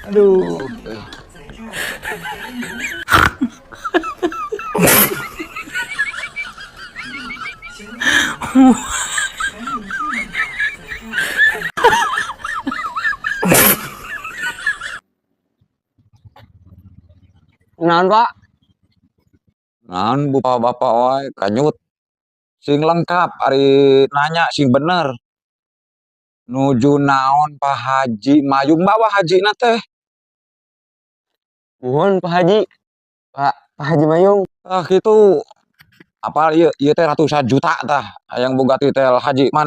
Aduh. Naon, Pak? Naon bapak-bapak wae kanyut. Sing lengkap ari nanya sing bener. Nuju naon Pak Haji Mayung, bawa haji na teh? Mohon, Pak Haji. Pak Haji Mayung. Ah, gitu. Apal ieu, ieu teh ratusan juta tah hayang boga titel haji mana.